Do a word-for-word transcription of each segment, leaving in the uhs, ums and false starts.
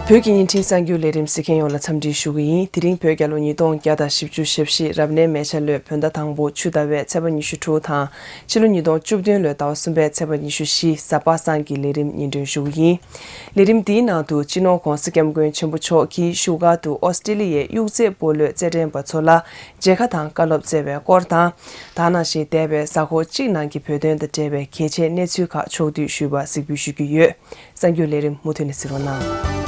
བོད་ཀྱི་བརྙན་འཕྲིན་གསར་འགྱུར་ལས་རིམ་གཟིགས་མཁན་ཡོངས་ལ་འཚམས་འདྲི་ཞུ་གི་ཡིན། དེ་རིང་བོད་རྒྱལ་ལོ་ཉིས་སྟོང་བརྒྱ་དང་བཞི་བཅུ་ཞེ་བཞི་རབ་གནས་མེ་བྱ་ལོའི་བོད་ཟླ་དང་པོ་ཆུ་ཟླ་བའི་ཚེས་པ་ཉི་ཤུ་དྲུག་དང་ཕྱི་ལོ་ཉིས་སྟོང་བཅུ་བདུན་ལོའི་ཟླ་བ་གསུམ་པའི་ཚེས་པ་ཉི་ཤུ་བཞི་གཟའ་པ་སངས་ཀྱི་ལས་རིམ་སྙན་སྒྲོན་ཞུ་གི་ཡིན། ལས་རིམ་འདིའི་ནང་དུ་སྤྱི་ནོར་༧གོང་ས་༧སྐྱབས་མགོན་ཆེན་པོ་མཆོག་གིས་བཞུགས་སྒར་དུ་ཨོ་སི་ཀྲི་ལི་ཡའི་གཡུག་རྩེད་སྤོ་ལོའི་རྩེད་འགྲན་པ་ཚོ་ལ་མཇལ་ཁ་དང་བཀའ་སློབ་སྩལ་བའི་སྐོར་དང་། ད་ནང་བཞིན་འདས་པའི་གཟའ་འཁོར་གཅིག་ནང་གི་བོད་དོན་དང་འབྲེལ་བའི་གལ་ཆེའི་གནས་ཚུལ་ཁག་ཕྱོགས་བསྡུས་ཞུས་པ་གཟིགས་འབུལ་ཞུ་རྒྱུ་ཡོད། གསར་འགྱུར་ལས་རིམ་མུ་མཐུད་ནས་གཟིགས་རོགས་གནང་།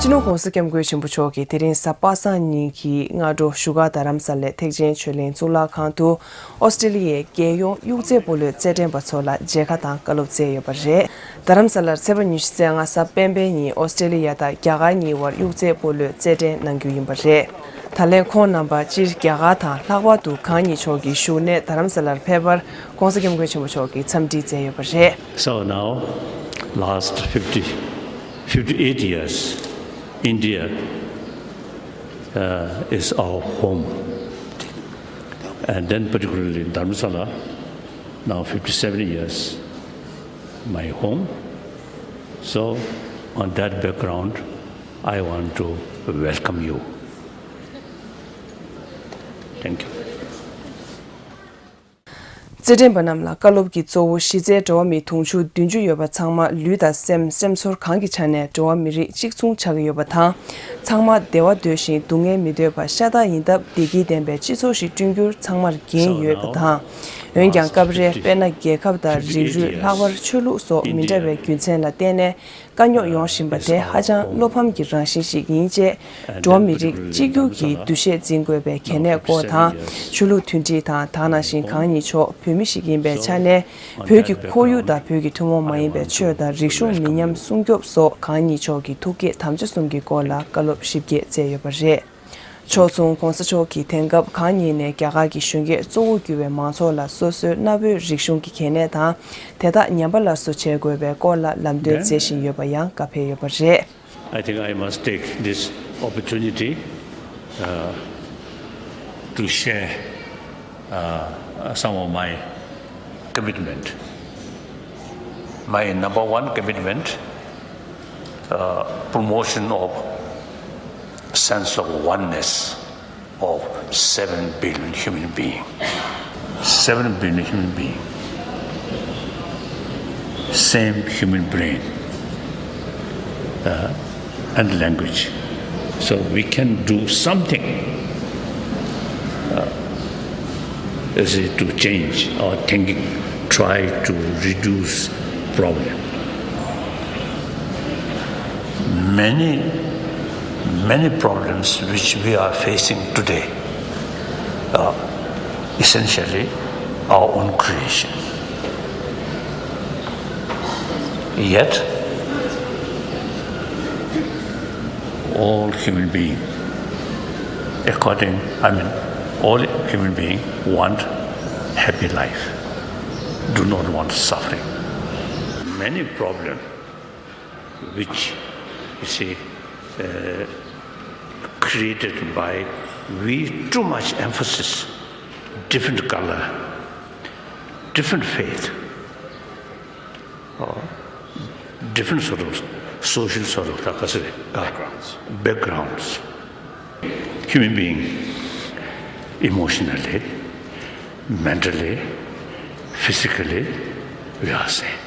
སྤྱི་ནོར་༧གོང་ས་༧སྐྱབས་མགོན་ཆེན་པོ་མཆོག་གིས་དེ་རིང་གཟའ་པ་སངས་ཉིན་གྱི་སྔ་དྲོ་བཞུགས་སྒར་རྡ་རམ་ས་ལའི་ཐེག་ཆེན་ཆོས་གླིང་གཙུག་ལག་ཁང་དུ་ཨོ་སི་ཀྲི་ལི་ཡའི་རྒྱལ་ཡོངས་གཡུག་རྩེད་སྤོ་ལོའི་རྩེད་འགྲན་པ་ཚོ་ལ་མཇལ་ཁ་དང་བཀའ་སློབ་སྩལ་ཡོད་པ་རེད། རྡ་རམ་ས་ལར་ཚེས་པ་ཉི་ཤུ་རྩ་ལྔ་གཟའ་སྤེན་པའི་ཉིན་ཨོ་སི་ཀྲི་ལི་ཡ་དང་རྒྱ་གར་གཉིས་དབར་གཡུག་རྩེད་སྤོ་ལོའི་རྩེད་འགྲན་གནང་རྒྱུ་ཡིན་པ་རེད། ད་ལན་ཁོང་རྣམ་པ་སྤྱིར་རྒྱ་གར་དང་ལྷག་པར་དུ་གང་ཉིད་མཆོག་གི་བཞུགས་གནས་རྡ་རམ་ས་ལར་ཕེབས་པར་༧གོང་ས་༧སྐྱབས་མགོན་ཆེན་པོ་མཆོག་གིས་འཚམས་འདྲི་མཛད་ཡོད་པ་རེད། So now, last fifty, fifty-eight years, India, uh, is our home. And then particularly Dharamsala, now fifty-seven years, my home. So on that background, I want to welcome you. Thank you. རྩེད་འགྲན་པ་རྣམས་ལ་བཀའ་སློབ་ཀྱི་གཙོ་བོ་གཞི་རྩའི་འགྲོ་བ་མི་དུང་ཕྱུར་བདུན་ཅུ་ཡོད་པ་ཚང་མ་ལུས་དང་སེམས་སེམས་ཚོར་གང་གི་ཆ་ནས་འགྲོ་བ་མི་རིགས་གཅིག་མཚུངས་ཆགས་ཀྱི་ཡོད་པ་དང་། ཚང་མ་བདེ་བ་འདོད་བཞིན་སྡུག་བསྔལ་མི་འདོད་པ་ཤ་སྟག་ཡིན་སྟབས་བདེ་སྐྱིད་ལྡན་པའི་སྤྱི་ཚོགས་ཤིག་བསྐྲུན་རྒྱུར་ཚང་མར་འགན་ཡོད་པ་དང་། འོན་ཀྱང་སྐབས་རེ་དཔེར་ན་རྒྱལ་ཁབ་དང་རིགས་རུས་ལྷག་པར་ཆོས་ལུགས་སོགས་མི་འདྲ་བའི་རྒྱུ་མཚན་ལ་བརྟེན་ནས། དཀའ་རྙོག་ཡོང་བཞིན་པ་དེ་ཧ་ཅང་བློ་ཕམ་གྱི་རང་བཞིན་ཞིག་ཡིན་ཅེས། འགྲོ་བ་མི་རིགས་གཅིག་གྱུར་གྱི་འདུ་ཤེས་འཛིན་དགོས་པའི་གལ་གནད་སྐོར་དང་། ཆོས་ལུགས་མཐུན་སྒྲིལ་དང་། ད་ག་ནང་བཞིན་གང་ཉིད་མཆོག་བོད་མི་ཞིག་ཡིན་པའི་ཆ་ནས། བོད་ཀྱི་ཁོར་ཡུག་དང་བོད་ཀྱི་ཐུན་མོང་མ་ཡིན་པའི་ཆོས་དང་རིག་གཞུང་མི་ཉམས་སྲུང་སྐྱོབ་སོགས་གང་ཉིད་མཆོག་གི་ཐུགས་བསྐྱེད་དམ་བཅའ་གསུམ་གྱི་སྐོར་ལ་བཀའ་སློབ་ཞིབ་རྒྱས་སྩལ་ཡོད་པ་རེད། ཕྱོགས་མཚུངས་༧གོང་ས་མཆོག་གིས་དེང་སྐབས་གང་ཉིད་ནས་རྒྱ་གར་གྱི་གཞོན་སྐྱེས་གཙོ་བོར་གྱུར་བའི་མང་ཚོགས་ལ་སོ་སོའི་གནའ་བོའི་རིག་གཞུང་གི་གལ་གནད་དང་། དེ་དག་ཉམས་པ་སླར་གསོ་བྱེད་དགོས་པའི་སྐོར་ལ་ལམ་སྟོན་མཛད་བཞིན་ཡོད་པ་ཡང་བཀའ་ཕེབས་ཡོད་པ་རེད། I think I must take this opportunity, uh, to share, uh, some of my commitment. My number one commitment, uh, promotion of sense of oneness of seven billion human being. Seven billion human being, same human brain, uh, and language. So we can do something, uh, is it to change our thinking, try to reduce problem. Many, many problems which we are facing today are essentially our own creation. Yet, all human beings, according, I mean, all human beings want happy life, do not want suffering. Many problems which, you see, uh, created by we too much emphasis, different color, different faith, or different sort of social sort of, uh, backgrounds. Human being, emotionally, mentally, physically, we are same.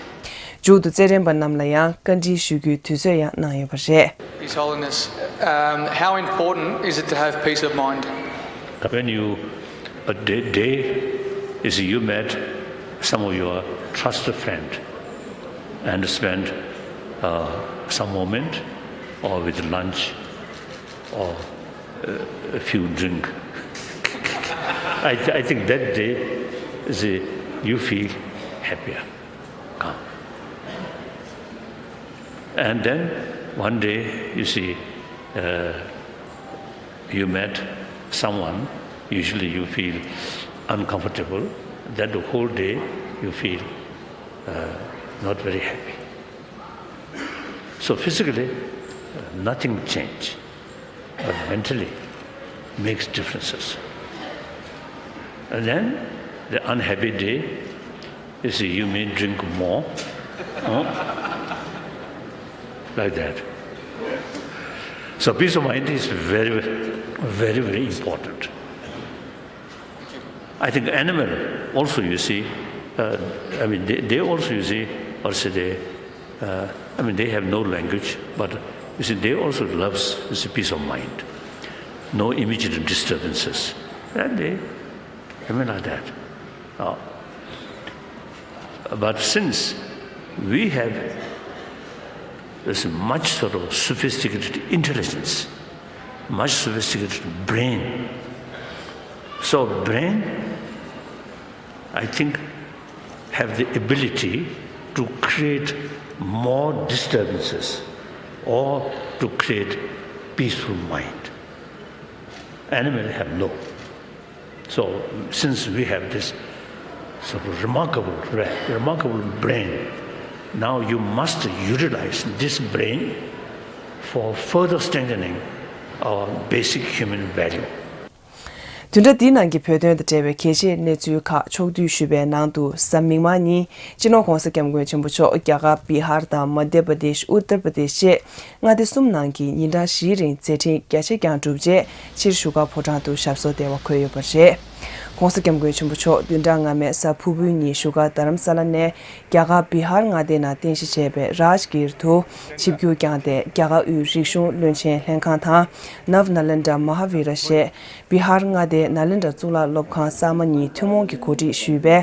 མཇུག་ཏུ་རྩེད་འགྲན་པ་རྣམས་ལ་ཡང་བཀའ་འདྲི་ཞུ་རྒྱུའི་དུས་ཚོད་ཡང་གནང་ཡོད་པ་རེད། His Holiness, um, how important is it to have peace of mind? When you, a day, day is you met some of your trusted friend and spend, uh, some moment or with lunch or, uh, a few drink. I, th- I think that day is a, you feel happier. Ah. And then one day, you see, uh, you met someone, usually you feel uncomfortable, that the whole day you feel, uh, not very happy. So physically, uh, nothing change. But mentally makes differences. And then the unhappy day is you may drink more, huh? like that. So peace of mind is very, very, very important. I think animal also, you see, uh, I mean, they, they also, you see, also they, uh, I mean, they have no language, but you see, they also loves, you see, peace of mind. No immediate disturbances. And they, I mean, like that. Uh, but since we have this much sort of sophisticated intelligence, much sophisticated brain, so brain, I think, have the ability to create more disturbances or to create peaceful mind. Animals have no. So, since we have this sort of remarkable, re- remarkable brain, now you must utilize this brain for further strengthening our basic human value. བདུན་ཕྲག་འདིའི་ནང་གི་བོད་དོན་དང་འབྲེལ་བའི་གལ་ཆེའི་གནས་ཚུལ་ཁག་ཕྱོགས་བསྡུས་ཞུས་པའི་ནང་དུ། གཟའ་མིག་དམར་ཉིན་སྤྱི་ནོར་༸གོང་ས་༸སྐྱབས་མགོན་ཆེན་པོ་མཆོག་རྒྱ་གར་བི་ཧར་དང་མ་དྷྱ་པ་དེཤ། ཨུ་ཏར་པ་དེཤ་བཅས་མངའ་སྡེ་གསུམ་ནང་གི་ཉིན་གྲངས་བཞིའི་རིང་མཛད་འཕྲིན་རྒྱ་ཆེ་བསྐྱངས་གྲུབ་རྗེས། ཕྱིར་བཞུགས་སྒར་ཕོ་བྲང་དུ་ཞབས་སོར་བདེ་བར་འཁོད་ཡོད་པ་རེད། ༸གོང་ས་༸སྐྱབས་མགོན་ཆེན་པོ་མཆོག་བདུན་ཕྲག་སྔ་མའི་གཟའ་ཕུར་བུའི་ཉིན་བཞུགས་སྒར་རྡ་རམ་ས་ལ་ནས། རྒྱ་གར་བི་ཧར་མངའ་སྡེའི་ནང་རྟེན་གཞི་བྱས་པའི་རཱཇ་གིར་དུ་ཆིབས་བསྒྱུར་བསྐྱངས་ཏེ། རྒྱ་གར་དབུས་རིག་གཞུང་བློན་ཆེན་ལྷན་ཁང་དང་། ནབ་ནཱ་ལེནྡྲ་མ་ཧཱ་བི་ར་ཞེས་བི་ཧར་མངའ་སྡེའི་ནཱ་ལེནྡྲ་གཙུག་ལག་སློབ་ཁང་གསར་མ་གཉིས་ཐུན་མོང་གིས་གོ་སྒྲིག་ཞུས་པའི་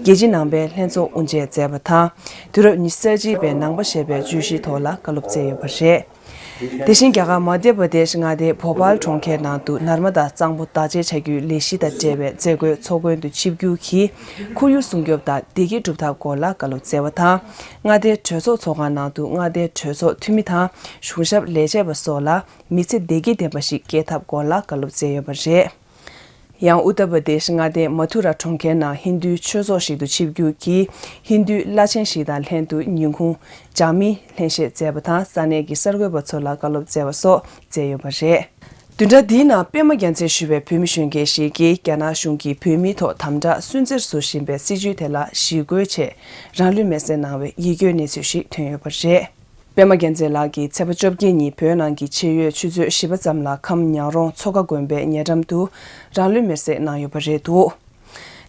རྒྱལ་སྤྱིའི་ནང་པའི་ལྷན་ཚོགས་དབུ་འབྱེད་མཛད་པ་དང་། དུས་རབས་ཉི་ཤུ་རྩ་གཅིག་པའི་ནང་པ་ཞེས་པའི་བརྗོད་གཞིའི་ཐོག་ལ་བཀའ་སློབ་སྩལ་ཡོད་པ་རེད། དེ་བཞིན་རྒྱ་གར་མ་དྷྱ་པ་དེཤ་མངའ་སྡེའི་བྷོ་པཱལ་གྲོང་ཁྱེར་ནང་དུ་ནར་མ་དང་གཙང་པོ་བདག་གཅེས་བྱ་རྒྱུའི་ལས་གཞི་དང་འབྲེལ་བའི་མཛད་སྒོའི་ཚོགས་མགོན་དུ་ཆིབས་བསྒྱུར་གྱིས། ཁོར་ཡུག་སྲུང་སྐྱོབ་དང་བདེ་སྐྱིད་སྒྲུབ་ཐབས་སྐོར་ལ་བཀའ་སློབ་སྩལ་བ་དང་། མངའ་སྡེའི་གྲོས་ཚོགས་ཚོགས་ཁང་ནང་དུ་མངའ་སྡེའི་གྲོས་ཚོགས་འཐུས་མི་དང་གཞུང་ཞབས་ལས་བྱེད་པ་སོགས་ལ་མི་ཚེ་བདེ་སྐྱིད་ལྡན་པ་ཞིག་སྐྱེལ་ཐབས་སྐོར་ལ་བཀའ་སློབ་སྩལ་ཡོད་པ་རེད། ཡང་ཨུ་ཏར་པ་དེཤ་མངའ་སྡེའི་མ་ཐུ་ར་གྲོང་ཁྱེར་ནང་ཧིན་རྡུའི་ཆོས་ཚོགས་ཤིག་ཏུ་ཆིབས་བསྒྱུར་གྱིས། ཧིན་རྡུའི་བླ་ཆེན་ཞིག་དང་ལྷན་དུ་ཉིན་གུང་ཇག་མིན་ལྷན་བཞེས་མཛད་པ་དང་། ས་གནས་ཀྱི་གསར་འགོད་པ་ཚོ་ལ་བཀའ་སློབ་སྩལ་བ་སོགས་མཛད་ཡོད་པ་རེད། བདུན་ཕྲག་འདིའི་ནང་པདྨ་རྒྱལ་མཚན་ཞུ་བའི་བོད་མི་གཞོན་སྐྱེས་ཤིག་གིས་རྒྱ་ནག་གཞུང་གིས་བོད་མིའི་ཐོག་དམ་དྲག་སུན་གཙེར་བཟོ་བཞིན་པའི་སྲིད་བྱུས་དེ་ལ་ཞི་རྒོལ་ཆེད་རང་ལུས་མེར་སྲེག་གནང་བའི་ཡིད་སྐྱོའི་གནས་ཚུལ་ཞིག་ཐོན་ཡོད་པ་རེད། པདྨ་རྒྱལ་མཚན་ལགས་ཀྱིས་ཚེས་པ་བཅོ་བརྒྱད་ཉིན་བོད་ནང་གི་ཕྱེད་ཡོལ་ཆུ་ཚོད་བཞི་པ་ཙམ་ལ་ཁམས་ཉག་རོང་མཚོ་ཁ་དགོན་པའི་ཉེ་འགྲམ་དུ་རང་ལུས་མེར་སྲེག་གནང་ཡོད་པ་རེད་འདུག་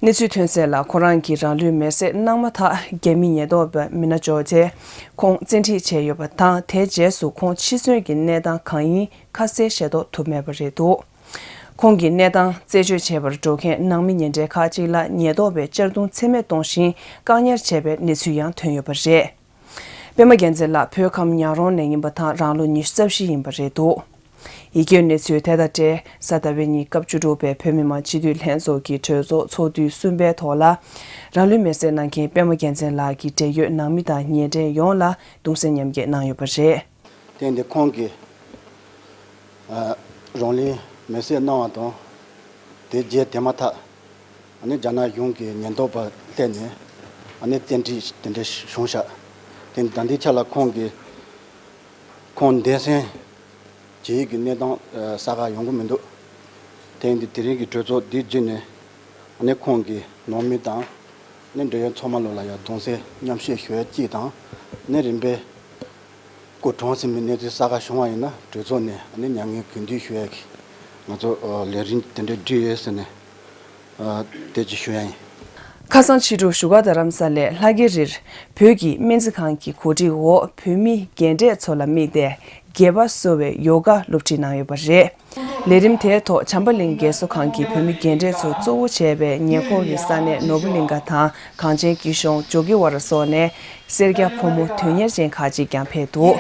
གནས་ཚུལ་ཐོན་གསལ་ལ། ཁོ་རང་གིས་རང་ལུས་མེར་སྲེག་གནང་མ་ཐག་རྒྱ་མི་ཉེན་རྟོག་པས་མི་སྣ་འབྱོར་རྗེས་ཁོང་བཙན་ཁྲིད་བྱས་ཡོད་པ་དང་། དེའི་རྗེས་སུ་ཁོང་འཆི་གསོན་གྱི་གནས་སྟངས་གང་ཡིན་ཁ་གསལ་ཤེས་རྟོགས་ཐུབ་མེད་པ་རེད་འདུག་ཁོང་གི་གནས་སྟངས་རྩད་གཅོད་བྱེད་པར་འགྲོ་མཁན་ནང་མི་ཉེ་འབྲེལ་ཁག་ཅིག་ལ་ཉེན་རྟོག་པས་གཅར་རྡུང་ཚད་མེད་གཏོང་བཞིན་བཀག་ཉར་བྱས་པའི་གནས་ཚུལ་ཡང་ཐོན་ཡོད་པ་རེད། པདྨ་རྒྱལ་མཚན་ལགས་བོད་ཁམས་ཉག་རོང་ནས་ཡིན་པ་དང་། རང་ལོ་ཉི་ཤུ་རྩ་བཞི་ཡིན་པ་རེད་འདུག་ཡིད་སྐྱོའི་གནས་ཚུལ་དེ་དང་འབྲེལ། གཟའ་ཟླ་བའི་ཉིན་སྐབས་བཅུ་དྲུག་པའི་བོད་མི་མང་སྤྱི་འཐུས་ལྷན་ཚོགས་ཀྱི་གྲོས་ཚོགས་ཚོགས་དུས་གསུམ་པའི་ཐོག་ལ། རང་ལུས་མེར་སྲེག་གནང་མཁན་པདྨ་རྒྱལ་མཚན་ལགས་ཀྱི་འབྲེལ་ཡོད་ནང་མི་དང་ཉེ་འབྲེལ་ཡོངས་ལ་གདུང་སེམས་མཉམ་སྐྱེད་གནང་ཡོད་པ་རེད། དེ་ཡིན་དུས་ཁོང་གིས་ཨ་རང་ལུས་མེར་སྲེག་གནང་བ་དང་། དེ་རྗེས་དེ་མ་ཐག་ཨ་ནི་རྒྱ་ནག་གཞུང་གི་ཉེན་རྟོག་པ་སླེབས་ནས་ཨ་ནི་བཙན་ཁྲིད་དེ་འདྲ་བྱུང་ཤག་དེ་ད་ལྟའི་ཆ་ལ་ཁོང་གིས་ཁོང་འདས་གསོན་བྱེད་ཡུལ་གྱི་གནས་སྟངས་གསལ་ཁ་ཡོང་གི་མི་འདུག་དེ་ཡིན་དུས་དེ་རིང་གི་གྲོས་ཚོགས་འདི་བརྒྱུད་ནས་ཨ་ནི་ཁོང་གི་ནང་མི་དང་ཨ་ནི་འབྲེལ་ཡོད་ཚང་མ་ལོ་ལ་ཡང་གདུང་སེམས་མཉམ་སྐྱེད་ཞུ་ཡ་གཅིག་དང་། ཨ་ནི་རིམ་པས་སྐུ་གྲོངས་ཟིན་པའི་གནས་ཚུལ་གསལ་ཁ་བྱུང་བ་ཡིན་ན་གྲོས་ཚོགས་ནས་ཨ་ནི་མྱ་ངན་གུས་འདུད་ཞུ་ཡ་གི་ང་ཚོ་ལས་རིམ་དེ་འདྲ་བསྒྲིགས་ཡོད་ཟེར་ནས་དེ་ཅིག་ཞུ་ཡ་ཡིན། ཁ་སང་ཕྱི་དྲོ་བཞུགས་སྒར་རྡ་རམ་ས་ལའི་ལྷ་ཀེ་རིར་བོད་ཀྱི་སྨན་རྩིས་ཁང་གི་གོ་སྒྲིག་འོག་བོད་མི་རྒན་གྲས་ཚོ་ལ་དམིགས་ཏེ་དགྱེས་པ་གསོ་བའི་ཡོ་ག་སློབ་ཁྲིད་གནང་ཡོད་པ་རེད། ལས་རིམ་དེའི་ཐོག་བྱམས་པ་གླིང་རྒས་གསོ་ཁང་གི་བོད་མི་རྒན་གྲས་ཚོ་གཙོ་བོ་བྱས་པའི་ཉེ་འཁོར་གྱི་ས་གནས་ནོར་བུ་གླིང་ཁ་དང་གངས་ཅན་སྐྱིད་གཤོངས་ཇོ་གི་ཝ་ར་སོགས་ནས་སེར་སྐྱ་ཕོ་མོ་དོན་གཉེར་ཅན་ཁག་ཅིག་ཀྱང་ཕེབས་འདུག་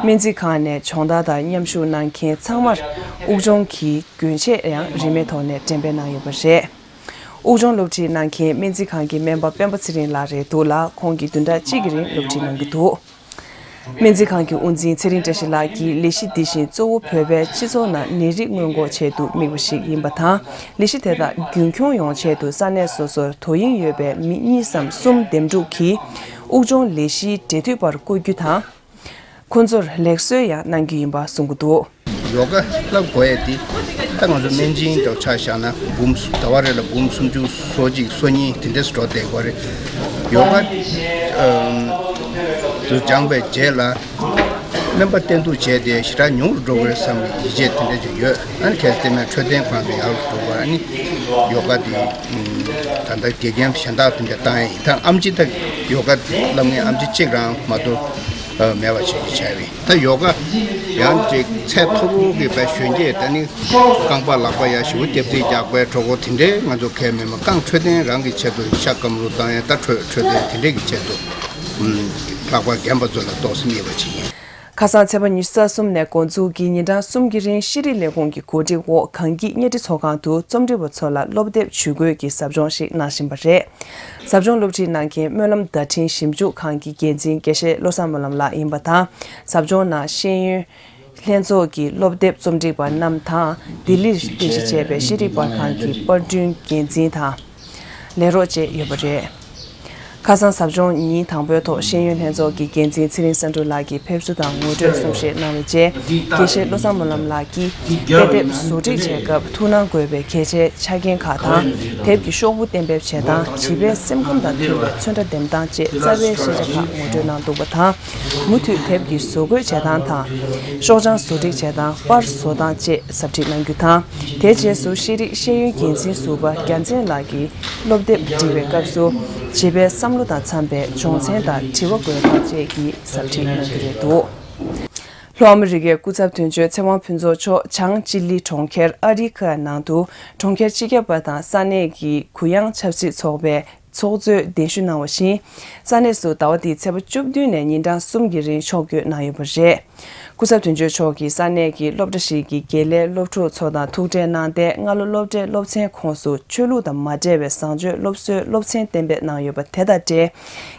སྨན་རྩིས་ཁང་ནས་སྦྱོང་བརྡར་དང་མཉམ་ཞུགས་གནང་མཁན་ཚང་མར་དབུགས་སྦྱོང་གི་གྱོན་ཆས་ཡང་རིན་མེད་ཐོག་ནས་འགྲེམས་སྤེལ་གནང་ཡོད་པ་རེད། དབུགས་སྦྱོང་སློབ་ཁྲིད་གནང་མཁན་སྨན་རྩིས་ཁང་གི་སྨན་པ་སྤེན་པ་ཚེ་རིང་ལགས་རེད་འདུག་ལ། ཁོང་གིས་བདུན་ཕྲག་གཅིག་གི་རིང་སློབ་ཁྲིད་གནང་གི་འདུག་སྨན་རྩིས་ཁང་གི་དབུ་འཛིན་ཚེ་རིང་བཀྲ་ཤིས་ལགས་ཀྱིས་ལས་གཞི་འདི་བཞིན་གཙོ་བོ་བོད་པའི་སྤྱི་ཚོགས་ནང་ནད་རིགས་སྔོན་འགོག་ཆེད་དུ་དམིགས་པ་ཞིག་ཡིན་པ་དང་། ལས་གཞི་དེ་དག་རྒྱུན་འཁྱོངས་ཡོང་ཆེད་དུ་ས་གནས་སོ་སོར་དོ་དབྱིངས་ཡོད་པའི་མི་གཉིས་སམ་གསུམ་འདེམས་སྒྲུག་གིས་དབུགས་སྦྱོང་ལས་གཞིའི་འབྲེལ་མཐུད་པར་བསྐོ་རྒྱུ་དང་། ཁོ་ཚོར་ལེགས་གསོལ་ཡང་གནང་རྒྱུ་ཡིན་པ་གསུང་གི་འདུག་ཡོ་ག་བསླབ་དགོས་ཡས་དེ་ད་ང་ཚོ་སྨན་སྦྱིན་དང་ཆ་བཞག་ན་འབུམ་ཟླ་བ་རེ་ལ་འབུམ་སུམ་ཅུ་སོ་གཅིག་སོ་གཉིས་དེ་འདྲས་འགྲོ་བསྡད་དགོས་རེད། ཡོ་ག་དུ་སྦྱངས་པའི་རྗེས་ལ་ སྨན་པ་བསྟེན་གཏུགས་བྱས་ཏེ་ཞེ་དྲག་ཉུང་རུ་འགྲོ་གི་རེད་བསམ་པའི་ཡིད་ཆེས་དེ་འདྲ་ཅིག་ཡོད། ཨ་ནི་གལ་ཏེ་སྨན་འཕྲོད་བསྟེན་ཁང་དུ་ཡག་རུ་འགྲོ་དགོས། ཨ་ནི་ཡོ་ག་དེ་ད་ལྟ་དགེ་རྒན་གཞན་དག་དེ་འདྲ་བཏང་ཡ་ཡིན། ད་ཨེམ་ཆི་ད་ཡོ་ག་བསླབ་མཁན་ཨེམ་ཆི་གཅིག་རང་མ་གཏོགས་མེད་པ་བྱེད་ཀྱི་བྱས་རེད། ད་ཡོ་ག་ཡང་ཅིག་ཚད་མཐོ་པོ་གི་བས་གཞོན་སྐྱེས་ད་ནི་རྐང་པ་ལག་པ་ཡ་ཞེ་པོ་རྡེབ་རྡེབ་རྒྱག་པའི་གྲོགས་པོ་དེ་འདྲའི་ང་ཚོ་གལ་མེད་མ། རྐང་འཕྲོད་བསྟེན་རང་གི་ཆེད་དུ་ཤ་སྐམ་རུ་བཏང་ཡ། ད་འཕྲོད་འཕྲོད་བསྟེན་དེ་འདྲས་ཀྱི་ཆེད་དུ་ལྷག་པར་རྒན་པ་ཚོ་ལ་གཏོང་སེམས་ཡོད་པ་ཅིག་ཡིན། ཁ་སང་ཚེས་པ་ཉི་ཤུ་རྩ་གསུམ་ནས་འགོ་འཛུགས་ཀྱིས་ཉིན་གྲངས་གསུམ་གྱི་རིང་ཤེས་རིག་ལས་ཁུངས་ཀྱི་གོ་སྒྲིག་འོག་གངས་སྐྱིད་གཉའ་ཁྲི་ཚོགས་ཁང་དུ་རྩོམ་སྒྲིག་པ་ཚོ་ལ་སློབ་དེབ་ཇུས་འགོད་ཀྱི་ཟབ་སྦྱོང་ཞིག་གནང་བཞིན་པ་རེད། ཟབ་སྦྱོང་སློབ་ཁྲིད་གནང་མཁན་སྨོན་ལམ་བརྡ་འཕྲིན་ཞིབ་འཇུག་ཁང་གི་འགན་འཛིན་དགེ་བཤེས་བློ་བཟང་སྨོན་ལམ་ལགས་ཡིན་པ་དང་། ཟབ་སྦྱོང་ནང་ཤེས་ཡོན་ལྷན་ཚོགས་ཀྱི་སློབ་དེབ་རྩོམ་སྒྲིག་པ་རྣམས་དང་། ལྡི་ལིར་རྟེན་གཞི་བྱས་པའི་ཤེས་རིག་པར་ཁང་གི་པར་སྐྲུན་འགན་འཛིན་དང་། ལས་རོགས་བཅས་ཡོད་པ་རེད། ཁ་སང་ཟབ་སྦྱོང་ཉིན་དང་པོའི་ཐོག་ཤེས་ཡོན་ལྷན་ཚོགས་ཀྱི་འགན་འཛིན་ཚེ་རིང་བསམ་འགྲུབ་ལགས་ཀྱིས་ཕེབས་བསུ་དང་ངོ་སྤྲོད་གསུང་བཤད་གནང་བའི་རྗེས། དགེ་བཤེས་བློ་བཟང་སྨོན་ལམ་ལགས་ཀྱིས་དཔེ་དེབ་བཟོ་སྒྲིག་བྱེད་སྐབས་ཐུགས་སྣང་དགོས་པའི་གལ་ཆེའི་ཆ་རྐྱེན་ཁག་དང་། དེབ་ཀྱི་ཤོག་བུ་གཏན་འབེབས་བྱེད་སྟངས། བྱིས་པའི་སེམས་ཁམས་དང་མཐུན་པའི་ཚོན་ཁྲ་འདེམས་སྟངས་བཅས་རྩ་བའི་ཤེས་བྱ་ཁག་ངོ་སྤྲོད་གནང་འདུག་པ་དང་། མུ་མཐུད་དེབ་ཀྱི་བཟོ་འགོད་བྱེད་སྟངས་དང་། ཤོག་བྱང་བཟོ་སྒྲིག་བྱེད་སྟངས། པར་བཟོ་སྟངས་བཅས་ཟབ་ཁྲིད་གནང་རྒྱུ་དང་། དེའི་རྗེས་སུ་ཤེས་རིག་ཤེས་ཡོན་འགན་འཛིན་ཟུར་པ་རྒྱལ་མཚན་ལགས་ཀྱིས་སློབ་དེབ་འབྲི་བའི་སྐབས་སུ་བྱིས་པའི་བསམ་བློ་དང་འཚམས་པའི་སྦྱོང་ཚན་དང་དྲི་བ་འགོད་སྟངས་བཅས་ཀྱི་ཟབ་ཁྲིད་གནང་རྒྱུ་རེད་འདུག་ལྷོ་ཨ་མི་རི་ཀའི་སྐུ་ཚབ་དོན་གཅོད་ཚེ་དབང་ཕུན་ཚོགས་མཆོག་བྱང་ཅི་ལི་གྲོང་ཁྱེར་ཨ་རི་ཁ་ནང་དུ་གྲོང་ཁྱེར་སྤྱི་ཁྱབ་པ་དང་ས་གནས་ཀྱི་གུ་ཡངས་ཆབ་སྲིད་ཚོགས་པའི་ཚོགས་གཙོས་གདན་ཞུ་གནང་བ་བཞིན། ས་གནས་སུ་ཟླ་བ་འདིའི་ཚེས་པ་བཅུ་བདུན་ནས་ཉིན་གྲངས་གསུམ་གྱི་རིང་ཕྱོགས་བསྐྱོད་གནང་ཡོད་པ་རེད། སྐུ་ཚབ་དོན་གཅོད་མཆོག་གིས་ས་གནས་ཀྱི་སློབ་གྲྭ་ཞིག་གི་དགེ་ལས་སློབ་ཕྲུག་ཚོ་དང་ཐུག་འཕྲད་གནང་སྟེ། སྔ་ལོ་སློབ་གྲྭའི་སློབ་ཚན་ཁོངས་སུ་ཆོས་ལུགས་དང་མ་འབྲེལ་བའི་བཟང་སྤྱོད་སློབ་གསོའི་སློབ་ཚན་གཏན་འབེབས་གནང་ཡོད་པ་དེ་དང་འབྲེལ།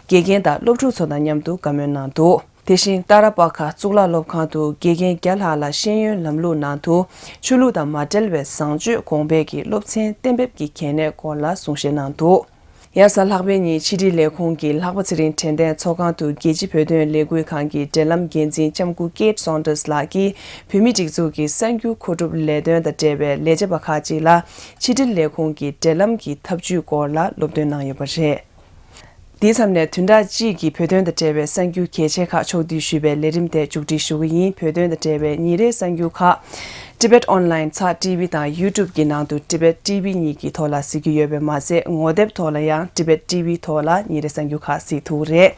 དགེ་རྒན་དང་སློབ་ཕྲུག་ཚོ་དང་མཉམ་དུ་བཀའ་མོལ་གནང་འདུག་དེ་བཞིན་ཏཱ་ར་པ་ཁ་གཙུག་ལག་སློབ་ཁང་དུ་དགེ་རྒན་བརྒྱ་ལྷག་ལ་ཤེས་ཡོན་ལམ་ལུགས་ནང་དུ་ཆོས་ལུགས་དང་མ་འབྲེལ་བའི་བཟང་སྤྱོད་གོང་འཕེལ་གྱི་སློབ་ཚན་གཏན་འབེབས་ཀྱི་གལ་གནད་སྐོར་ལ་གསུང་བཤད་གནང་འདུག་དབྱར་གསར་ལྷག་པའི་ཉིན་ཕྱི་དྲིལ་ལས་ཁུངས་ཀྱི་ལྷག་པ་ཚེ་རིང་དྲན་རྟེན་ཚོགས་ཁང་དུ་རྒྱལ་སྤྱི་བོད་དོན་ལས་འགུལ་ཁང་གི་འབྲེལ་ལམ་འགན་འཛིན་ལྕམ་སྐུ་ཀེད་སོན་ཏྲེས་ལགས་ཀྱིས་བོད་མིའི་སྒྲིག་འཛུགས་ཀྱི་གསར་འགྱུར་མཁོ་སྒྲུབ་ལས་དོན་དང་འབྲེལ་བའི་ལས་བྱེད་པ་ཁག་ཅིག་ལ་ཕྱི་དྲིལ་ལས་ཁུངས་ཀྱི་འབྲེལ་ལམ་གྱི་ཐབས་ཇུས་སྐོར་ལ་སློབ་སྟོན་གནང་ཡོད་པ་རེད། འདིའི་མཚམས་ནས་བདུན་ཕྲག་གཅིག་གི་བོད་དོན་དང་འབྲེལ་བའི་གསར་འགྱུར་གལ་ཆེ་ཁག་ཕྱོགས་བསྡུས་ཞུས་པའི་ལས་རིམ་དེ་མཇུག་སྒྲིལ་ཞུ་གི་ཡིན། བོད་དོན་དང་འབྲེལ་བའི་ཉིན་རེའི་གསར་འགྱུར་ཁག་Tibet Online ཚགས་ཊི་ཝི་དང་YouTube གི་ནང་དུ་Tibet T V གཉིས་ཀྱི་ཐོག་ལ་གཟིགས་རྒྱུ་ཡོད་པས་མ་ཟད། ངོ་དེབ་ཐོག་ལ་ཡང་Tibet T V ཐོག་ལ་ཉིན་རེའི་གསར་འགྱུར་ཁག་གཟིགས་ཐུབ་ཀྱི་རེད།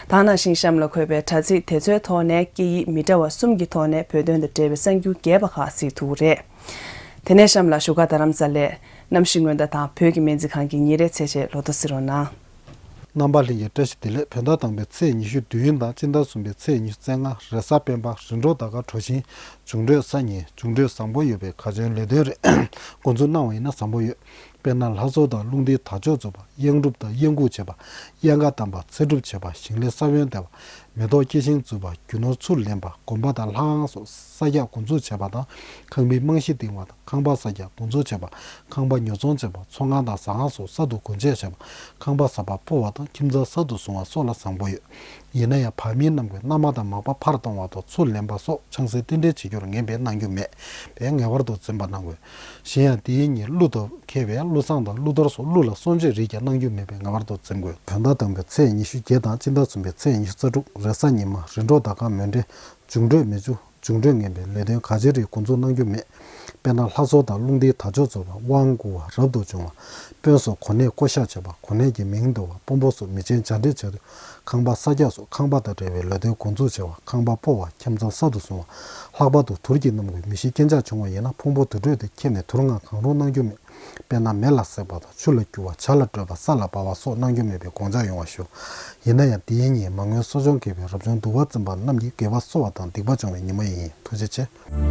ད་ག་ནང་བཞིན་གཤམ་ལ་འཁོད་པའི་དྲ་ཚིགས་དེ་ཚོའི་ཐོག་ནས་སྐད་ཡིག་མི་འདྲ་བ་གསུམ་གྱི་ཐོག་ནས་བོད་དོན་དང་འབྲེལ་བའི་གསར་འགྱུར་རྒྱས་པ་ཁག་གཟིགས་ཐུབ་ཀྱི་རེད། དེ་ནས་གཤམ་ལ་བཞུགས་སྒར་རྡ་རམ་ས་ལའི་གནམ་གཤིས་སྔོན་བརྡ་དང་བོད་ཀྱི་སྨན་རྩིས་ཁང་གི་ཉིན་རེའི་ཚེས་ཆེན་ལོ་ཐོ་གཟིགས་རོགས་གནང་། རྣམ་པ་ལྷན་རྒྱས་བཀྲ་ཤིས་བདེ་ལེགས། བོད་ཟླ་དང་པོའི་ཚེས་ཉི་ཤུ་དུས་ཡུན་དང་སྤྱི་ཟླ་གསུམ་པའི་ཚེས་ཉི་ཤུ་རྩ་ལྔ་རེས་གཟའ་སྤེན་པ་རིམ་གྲོ་ཟླ་སྐར་གྲོ་བཞིན་འབྱུང་འཕྲོད་གཟའ་ཉིན་འབྱུང་འཕྲོད་བཟང་པོ་ཡོད་པའི་ག་ཆོད་ལས་དོན་རེ་འགོ་འཛུགས་གནང་བ་ཡིན་ན་བཟང་པོ་ཡོད། དཔེར་ན་ལྷ་གསོལ་དང་རླུང་རྟའི་དར་ལྕོག་འཛུགས་པ། གཡང་སྒྲུབ་དང་གཡང་འགུགས་བྱེད་པ། གཡང་ཁ་བསྡམས་པ། ཚེ་སྒྲུབ་བྱེད་པ། ཞིང་ལས་ས་བོན་འདེབས་པ། མེ་ཏོག་སྐྱེ་ཤིང་འཛུགས་པ། རྒྱུ་ནོར་ཚུར་ལེན་པ། དགོན་པ་དང་ལྷ་ཁང་སོགས་ས་རྒྱག་འགོ་འཛུགས་བྱེད་པ་དང་། ཁང་པའི་རྨང་གཞི་བཏིང་བ་དང་ཁང་པ་ས་རྒྱག་འགོ་འཛུགས་བྱེད་པ། ཁང་པ་ཉོ་ཚོང་བྱེད་པ། ཚོང་ཁང་དང་ཟ་ཁང་སོགས་གསར་དུ་སྒོ་འབྱེད་བྱེད་པ། ཁང་པ་གསར་པ་སྤོ་བ་དང་ཁྱིམ་ཚང་གསར་དུ་བཟུང་བ་སོགས་ལ་བཟང་པོ་ཡོད། ཡིན་ན་ཡང་བར་མིའི་རྣམ་ཀུན་མནའ་མ་དང་མག་པ་ཕར་གཏོང་བ་དང་ཚུར་ལེན་པ་སོགས་ཆང་སའི་རྟེན་འབྲེལ་བྱེད་རྒྱུར་ངན་པའི་གནང་རྒྱུ་མེད་པས་ངེས་པར་དུ་འཛེམ་པ་གནང་དགོས། གཞན་ཡང་དེའི་ཉིན་ཀླུ་དང་མཁས་པས་ཀླུ་བསང་དང་ཀླུ་གཏོར་སོགས་ཀླུ་ལ་གསོལ་མཆོད་རིགས་ཀྱང་གནང་རྒྱུ་མེད་པས་ངེས་པར་དུ་འཛེམ་དགོས། བོད་ཟླ་དང་པོའི་ཚེས་ཉི་ཤུ་བརྒྱད་དང་སྤྱི་ཟླ་གསུམ་པའི་ཚེས་ཉི་ཤུ་རྩ་དྲུག་རེས་གཟའ་ཉི་མ་རིམ་གྲོ་ཟླ་སྐར་མོན་གྲེ་འབྱུང་འཕྲོད་མེ་ཆུ། འབྱུང་འཕྲོད་ངན་པའི་ལས་དོན་ག་ཅི་རིགས་འགོ་འཛུགས་གནང་རྒྱུ་མེད། དཔེར་ན་ལྷ་གསོལ་དང་རླུང་རྟའི་དར་ལྕོག་འཛུགས་པ། དབང་བསྐུར་བ། རབ་ཏུ་བྱུང་བ། དཔོན་སོགས་གོ་གནས་བསྐོ་གཞག་བྱེད་པ། གོ་གནས་ཀྱི་མིང་འདོགས་པ། དཔོན་པོ་སོགས་མི་ཆེན་བྱ་འདྲེ་བྱ་དུས་ཁང་པ་ས་རྒྱག་སོགས་ཁང་པ་དང་འབྲེལ་བའི་ལས་དོན་འགོ་འཛུགས་བྱེད་པ། ཁང་པ་སྤོ་བ། ཁྱིམ་ཚང་གསར་དུ་བཟུང་བ། ལྷག་པར་དུ་དུར་གྱི་རྣམ་ཀུན་མི་ཤི་རྐྱེན་ཆག་བྱུང་བ་ཡིན་ན་ཕུང་པོ་དུར་ཁྲོད་དུ་ཁྱེར་ནས་དུར་ངང་གང་རུང་གནང་རྒྱུ་མེད། དཔེར་ན་མེ་ལ་བསྲེགས་པ་དང་ཆུ་ལ་སྐྱུར་བ། བྱ་ལ་སྤྲོད་པ། ས་ལ་སྦ་བ་སོགས་གནང་རྒྱུ་མེད་པའི་དགོངས་འཇགས་ཡོང་བ་ཞུ། ཡིན་ན་ཡང་དེའི་ཉིན་མ་དངུལ་གསོ་སྦྱོང་མཁས་པའི་རབ་བྱུང་འདུལ་བ་འཛིན་པ་རྣམས་ཀྱིས་དགེ་བ་གསོ་བ་དང་སྡིག་པ་སྦྱོང་བའི་ཉིན་མོ་ཡིན། ཐུགས་རྗེ་ཆེ།